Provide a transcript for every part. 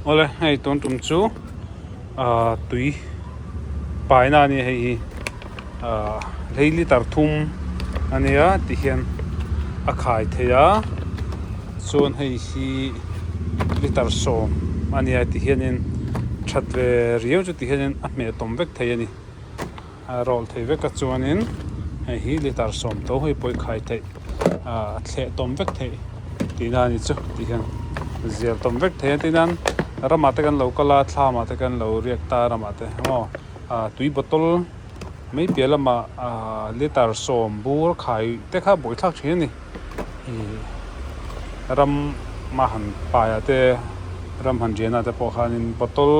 Awle hei tun tum chu ahh tui paina a ni hei hi ahh hlei litre thum a nia tihian a khai thei a chuan hei hi litre sawm a nia tihianin that ve riau chu tihianin a hmeh tawm vek thei a ni. A rawlh thei vek a chuanin hei hi litre 10 tho hei pawh i khai theih ah a thleh tawm vek theih tihna a ni chu tih hian zial tawm vek thei a tin a ramah te kan lo kal a thlamah te kan lo riak ta ramah te maw ah tui bottle mai piah lamah ah litre 10 bur khai te kha buaithlak thin a ni ih rama han paiah te ram han rianah te pawh khanin bottle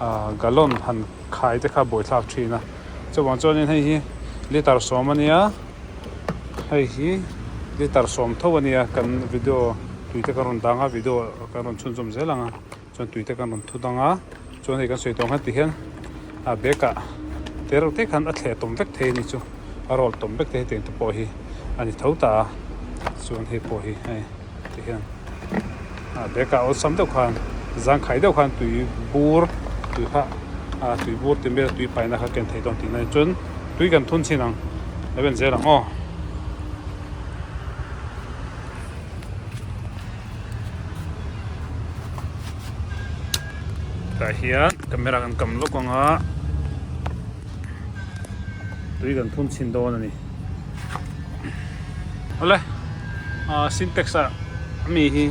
ah gallon han. Khai te kha buaithlak thin a, chuvang chuanin hei hi litre 10 a nia, hei hi litre 10 tho a nia kan video tui te kan rawn dang a video kan rawn chhunzawm zel ang a chuan tui te kan rawn thu dang a chuan hei kan sawi tawh ang khan ti hian a bag ah te reuh te khan a thleh tawm vek thei a ni chu a roll tawm vek thei hetiang te pawh hi a ni tho ta a chuan hei pawh hi hei. Ti hian ah bag ah awlsam deuh khan zangkhai deuh khan tui bur tui kha ah tui bur tih vel tui paina kha ken thei dawn tihna a ni chuan tui kan thun chhin ang lo en zel ang aw. Tah hian camera kan kam lawk ang a tui kan thun chhin dawn a ni. Awle ah sintex ah mi hi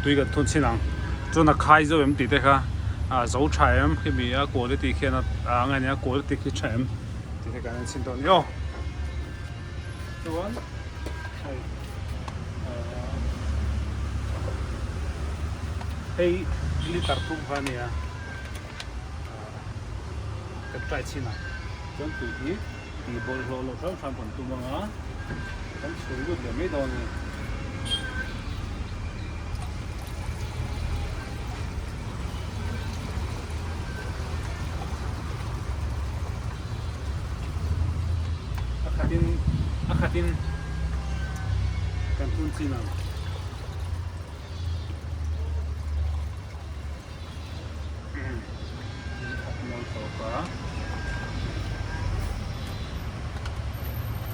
tui kan thun chhin ang chuan a khai zo em tih te kha ah zo tha em khimi a quality khian a ang a nia quality khi tha em tih te kan en chhin dawn a ni aw chuan hei ah hei litre thum kha a nia ah kan try chhin ang chuan tui hi. Tih bawlhhlawh loh hrang hrang kan tum ang a, kan chhun lut leh mai dawn a ni. A khatin a khatin kan thun chin ang.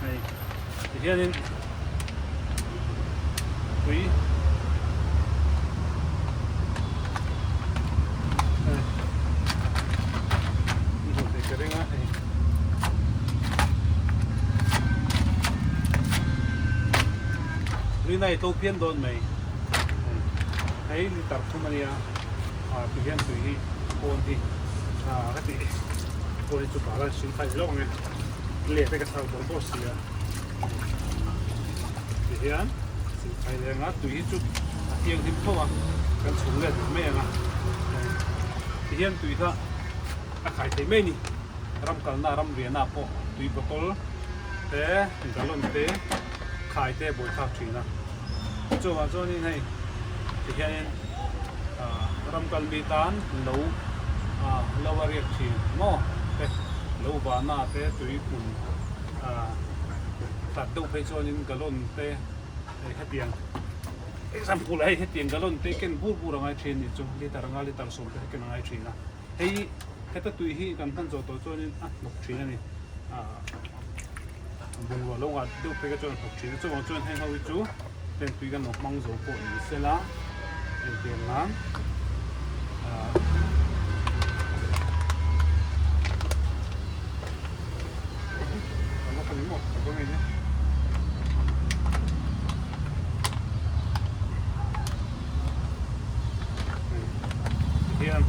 Hei tihianin tui hei in hmuh theih ka ring a hei. Rinai to phian dawn mai hei litre thum a nia ah ti hian tui hi pawn hi tha ka tih pawn hi chu bala hring fai lawk ang e let te ka chhak bawrh bawrh si a ti hian hring fai leh ang a tui hi chu a thianghlim tho a kan chhung let leh mai ang a ti hian tui kha a khai thei mai a ni ram kalna ram riahna pawh tui bottle te gallon te khai te buaithlak thin a chuvang chuanin hei tihianin ah ram kal mi tan lo ah lo a riak thin maw te lo vahna te tui hmun ah hlat deuh phei chuanin gallon te hei hetiang example hei hetiang gallon te ken bur bur a ngai thin a nih chu litre anga litre 10 te ken a ngai thin a hei heta tui hi kan hman zawh tawh chuanin a hnawk thin a ni ah. Bungrua lo ngah deuh phei kha chuan a thawk thin a, chuvang chuan heng ho hi chu heng tui kan lo hmang zo pawh ni sela entir nan ah hian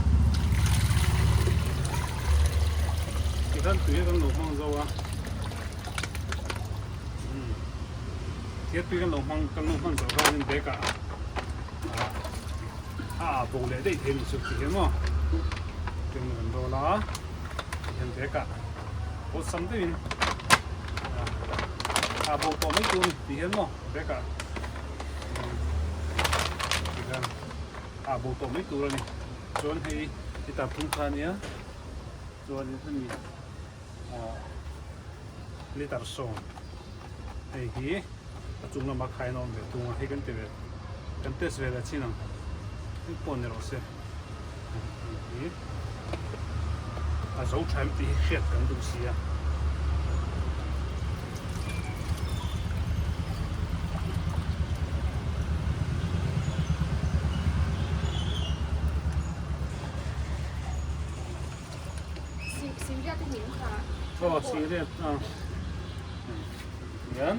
tikhan tui kan lo hmang zo a. Thir tui kan lo hmang kan lo hman zawh rualin bag ah a ah bo leh daih thei a ni chu ti hian maw tin kan roll a tihian bag ah awlsam deuhin a bo tawh mai tur a ni ti hian maw bag ah tihian a bo tawh mai tur a ni chuan hei heta phung kha ania chuanin hemi. Litre 10 hei hi a chung lama khain a awm ve thung a, hei kan ti ve kan test ve leh chin ang hei pawh ni rawh se. Hi a zo tha em tih hi hriat kan duh si a. Aw singriat a hian kan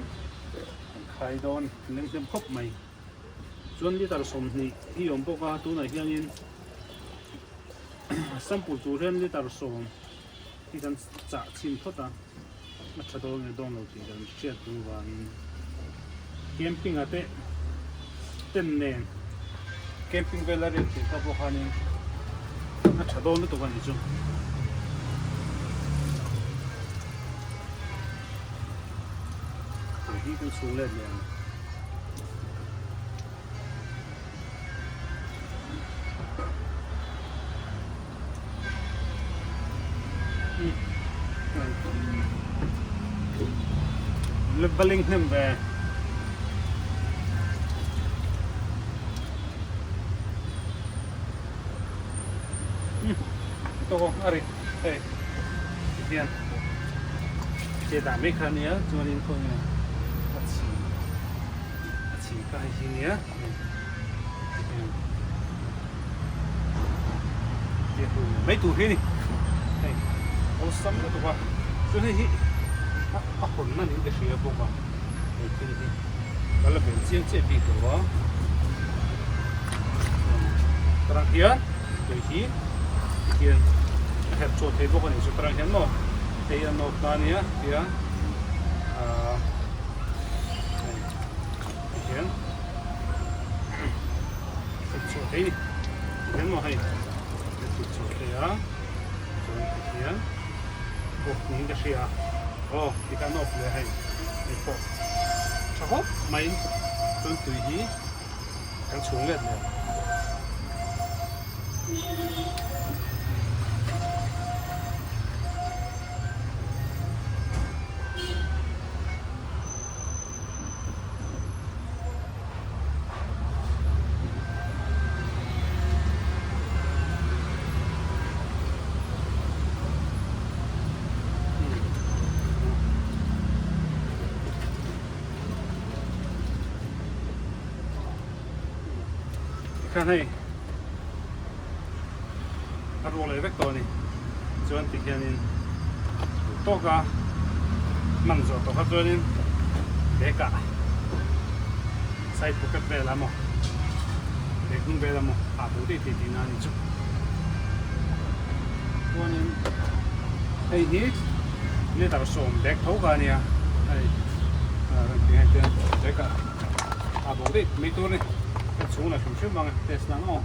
khai dawn leng hnem khawp mai chuan litre 20 hi awm bawk a tunah hianin sample tur hian litre 10 hi kan chah chhin phawt a a tha dawn nge dawn lo tih kan hriat duh vangin camping ah te tent nen camping vel a riak tur kha pawh khanin a tha dawn lutuk a nih chu. Hei hi kan chhung let leh ang. Baling hnem ve. Tawk a ri hei tihian che dah mai kha nia chuanin khawnge a chhi a chhi kha hei hi nia. Mai tur hi a ni hei awlsam lutuk a chuan hei hi a hawn na niin ka hria bawk a hei thil hi ka la bel chiang chiah bik lo a tarang hian tui hi tihian a herh chhuah thei bawk a ni chu tarang hian maw hei a nawt na ania tia ahh hei. Tihian hrut chhuah thei ni tihian maw hei ka hrut chhuah thei a chuan tihian off niin ka hria aw tikhan off leh hei hei pawh tha khawp mai chuan tui hi kan chhung let leh. Tikhan hei a ruak leh vek tawh a ni chuan tikhianin duh tawka hman zawh tawh kha chuanin bag ah side pocket vel ah maw bag hnung vel ah maw ah bo daih thei tihna a ni chu chuanin hei hi litre 10 bag tho kha a nia hei rawn ti hei chuan bag ah ah bo daih mai tur a ni ka chhung la hrim hrim ang e test nan aw.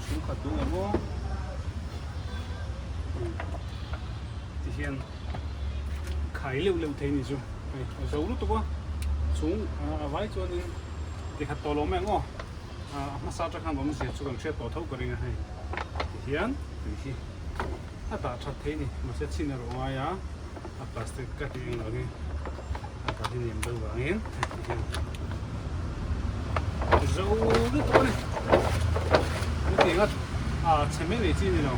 Chhungkhat duh em aw ti hian khai leuh leuh thei ni chu hei a zo lutuk a chung a vai chuanin ti khat tawh lo mai ang aw a hmasa atang khan awmzia chu kan hriat tawh tho ka ring a hei ti hian tui hi a dah that thei ni mahse chhin erawh a ngai a a plastic ka tih eng lo hi a ta hi nem deuh vangin hei ti hian zo lutuk a ni hetiang a a chhe mai mai chi a ni lo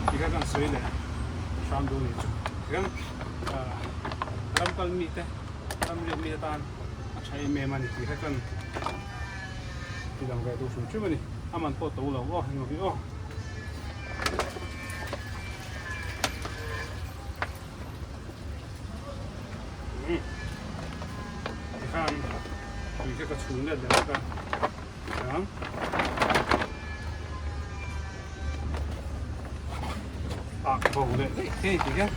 ti kha kan sawi leh hram duh a ni chu tikhan ram kal mi te ram riak mi te tan a tha em em a ni tih kha kan ti lang ve duh hrim hrim a ni a man pawh to lo aw heng ho hi aw. Tikhan tui kha ka chhung let leh bawk a tikhan ah bo leh daih thei ti hian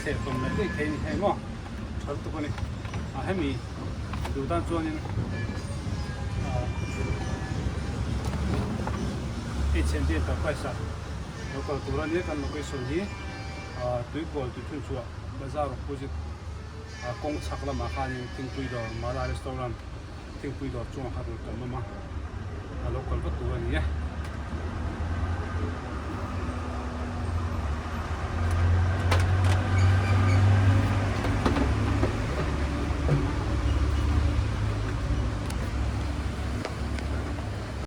thleh hlawm leh daih thei a ni hei maw tha lutuk a ni a hemi duh tan chuanin ah. H&D Enterprise ah lo kal tur a nia kan location hi Tuikawl Tuithunchhuah Bazar opposite kawng chhak lamah khanin Thingpui dawr Mala Restaurant Thingpui dawr chungah khan rawn kal nawm a, a lo kal vat tur a ni e.